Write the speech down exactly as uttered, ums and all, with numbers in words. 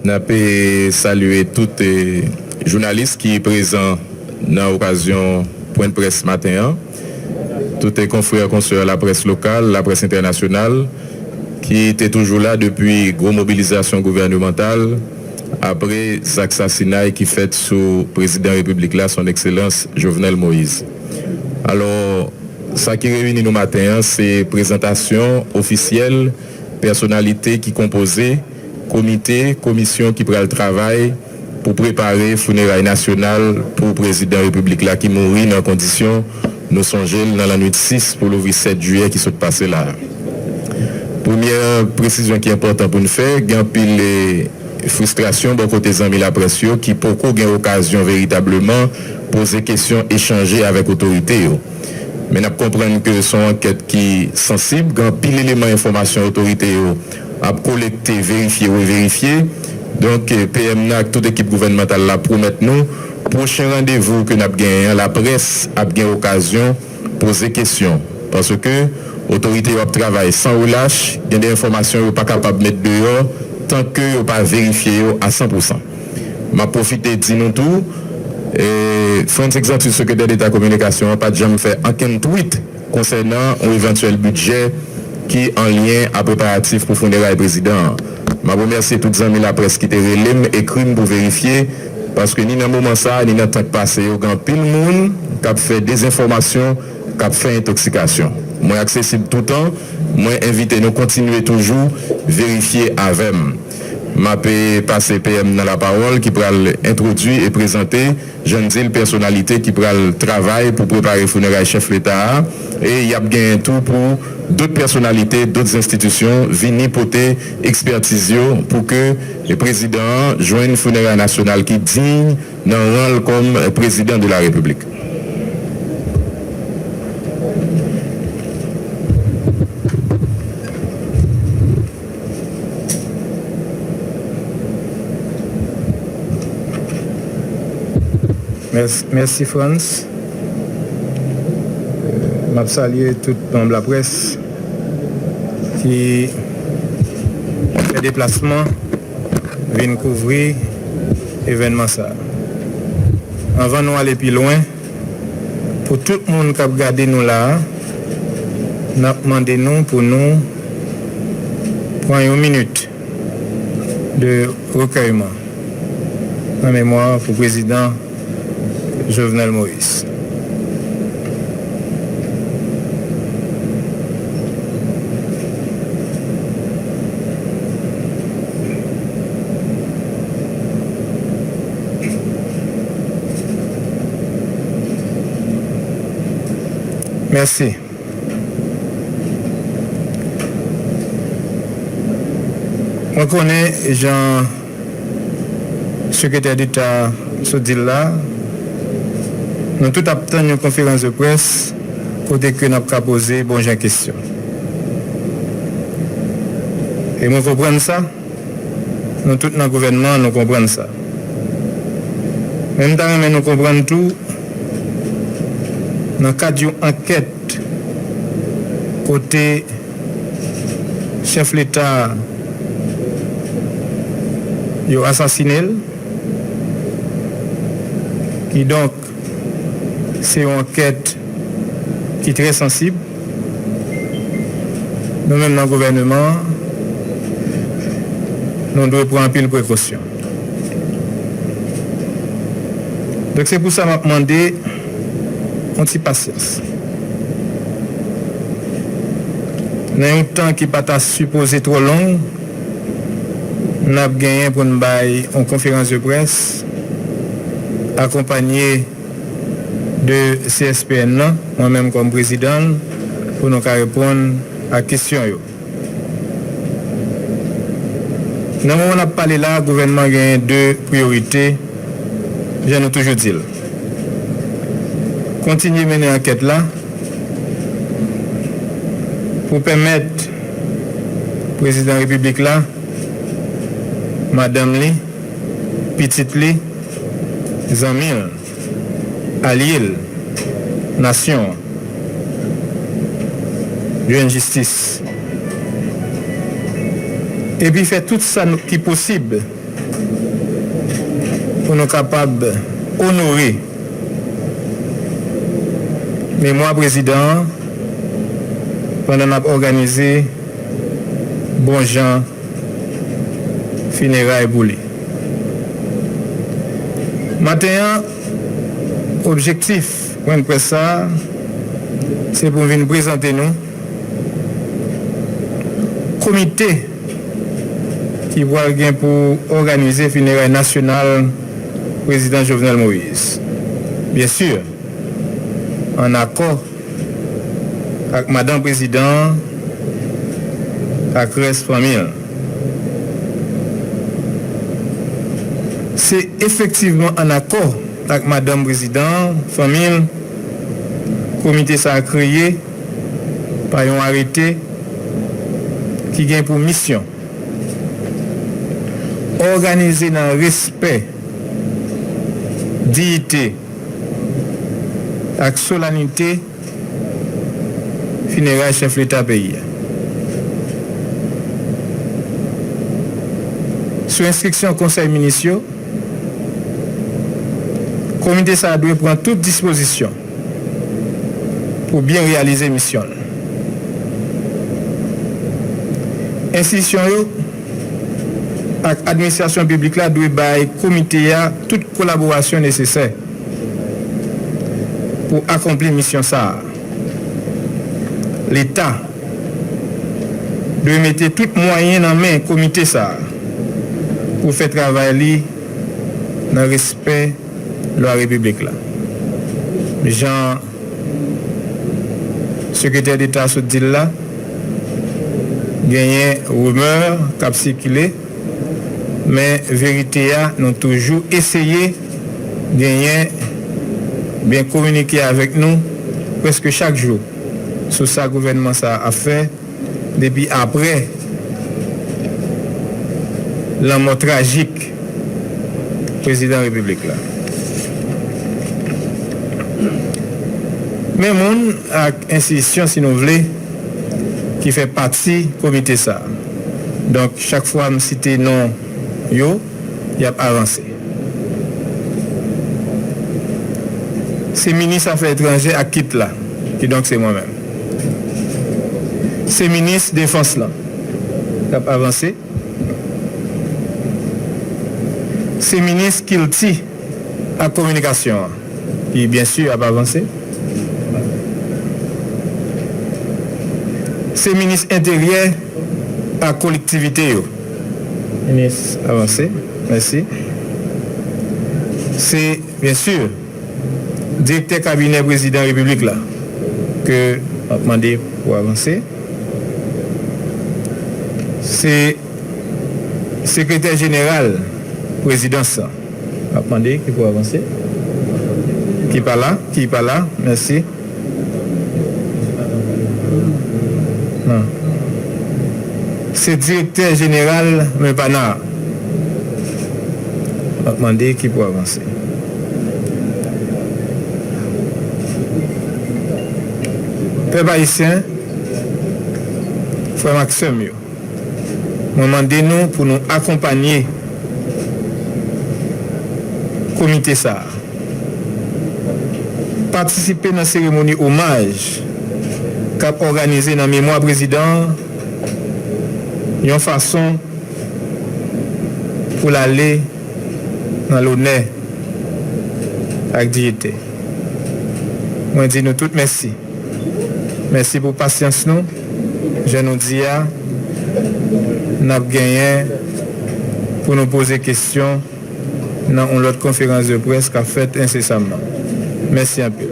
N ap, eh, salye tout, eh, jounalis ki prezan nan okazyon pwen près maten an, tout, eh, konfrè, konsè laprès lokal, laprès entènasyonal, ki te toujou la depi gwo mobilizasyon gouvènemantal apre zak sasinay ki fèt sou prezidan repiblik la, Son Ekselans Jovenel Moïse. Alò, sa ki reyini nou maten an, se prezantasyon ofisyèl pèsonalite ki konpoze komite, komisyon ki pral travay pou prepare fineray nasyonal pou prezidan repiblik la ki mouri nan kondisyon nou sonje l nan lannwit sis pou louvri sèt jiyè ki sot pase la a. Premyè presizyon ki enpòtan pou n fè, gen anpil, eh, fristrasyon bò kote zanmi laprès yo ki poko gen okazyon veritableman poze kesyon, echanje avèk otorite yo. Men n ap konprann ke se yon ankèt ki sansib, gen anpil eleman enfòmasyon otorite yo ap kolekte, verifye, reverifye. Donk, eh, P M nan ak tout ekip gouvènmantal la pwomèt nou, pwochen randevou ke n ap genyen an, laprès ap gen okazyon poze kesyon. Paske otorite yo ap travay san relach, gen de enfòmasyon yo pa kapab met deyò tan ke yo pa verifye yo a san pou san. M ap pwofite di nou tou, eh, Frantz Exantus, sekretè deta kominikasyon an, pa t janm fè ankenn twit konsènan yon evantyèl bidjè ki an lyen a preparatif pou fineray prezidan an. M ap remèsye tout zanmi laprès ki te rele m, ekri m pou verifye, paske ni nan moman sa a, ni nan tan k pase yo, gen anpil moun k ap fè dezenfòmasyon, k ap fè entoksikasyon. Mwen aksesib toutan, mwen envite nou kontinye toujou verifye avè m. M ap, eh, pase P M nan lapawòl ki pral entwodui e prezante, jan n di l, pèsonalite ki pral travay pou prepare fineray chèf leta a, e y ap genyen tou pou dòt pèsonalite, dòt enstitisyon vini pote ekspètiz yo pou ke, eh, prezidan an jwenn fineray nasyonal ki diy nan ran l kòm prezidan de la repiblik. Mèsi, Frantz. M ap salye tout manm laprès ki fè deplasman vin kouvri evènman sa a. Anvan nou ale pi lwen, pou tout moun k ap gade nou la a, n ap mande nou pou nou pran yon minit de rekèyman an memwa pou prezidan Jovenel Moïse. Mèsi. Mwen konnen jan sekretè deta sot di l la, nou tout ap tann yon konferans de près kote ke n ap ka poze bon jan kesyon. E mwen konprann sa, nou tout nan gouvènman an, nou konprann sa. Men m ta renmen nou konprann tou, nan kad yon ankèt kote chèf leta a, yo asasinen l. Kidonk, se yon ankèt ki trè sansib. Nou menm nan gouvèneman an, nou dwe pran anpil prekosyon. Donk, se pou sa m ap mande yon ti pasyans. Nan yon tan ki pa ta sipoze twò long, n ap genyen pou n bay yon konferans de près akonpanye de C S P N nan, mwen menm kòm prezidan l, pou nou ka reponn a kesyon yo. Nan moman n ap pale la a, gouvènman an genyen de priyorite, jan nou toujou di l. Kontinye mennen ankèt la pou pèmèt prezidan repiblik la, madanm li, pitit li, zanmi l, alye l, nasyon an, jwenn jistis. Epi fè tout sa nou, ki posib pou nou kapab onore memwa prezidan an pandan n ap òganize bon jan fineray pou li. Maten an, objektif pwen près sa a, se pou m vin prezante nou komite ki pral gen pou òganize fineray nasyonal prezidan Jovenel Moïse. Byen si, ann akò ak madanm prezidan an ak rès fanmi l. Se efektivman ann akò ak madanm prezidan an, fanmi l, komite sa a kreye pa yon arete ki gen pou misyon òganize nan respè, diyite ak solanite fineray chèf leta peyi a. Sou enstriksyon konsèy minis yo, komite sa a dwe pran tout dispozisyon pou byen reyalize misyon l. Enstitisyon yo ak administrasyon piblik la dwe bay komite a tout kolaborasyon nesesè pou akonpli misyon sa a. Leta dwe mete tout mwayen nan men komite sa a pou fè travay li nan respè lwa repiblik la. Jan Sekretè Deta sot di l la, genyen rimè k ap sikile, men verite a, nou toujou eseye genyen, byen kominike avèk nou prèske chak jou sou sa gouvènman sa a ap fè depi apre lanmò trajik prezidan repiblik la. Men moun ak enstitisyon, si nou vle, ki fè pati komite sa a. Donk, chak fwa m site non yo, y ap avanse. Se minis afè etranjè ak kit la, kidonk se mwen menm. Se minis defans lan k ap avanse. Se minis kilti ak kominikasyon an, ki byen si ap avanse. Se minis enteryè ak kolektivite yo. Minis avanse, mèsi. Se, byen si, direktè kabinè prezidan repiblik la ke m ap mande pou avanse. Se sekretè jeneral prezidans la. M ap mande ki pou avanse. Ki pa la, ki pa la, mèsi. Non. Se direktè jeneral Mepana. M ap mande ki pou avanse. Pèp ayisyen, frè m ak sè m yo, mwen mande nou pou nou akonpanye komite sa a. Patisipe nan seremoni omaj k ap òganize nan memwa prezidan an yon fason pou l ale nan lonè ak diyite. Mwen di nou tout mèsi. Mèsi pou pasyans nou. Jan nou di a, n ap genyen pou nou poze kesyon nan yon lòt konferans de près k ap fèt ensesamman. Mèsi anpil.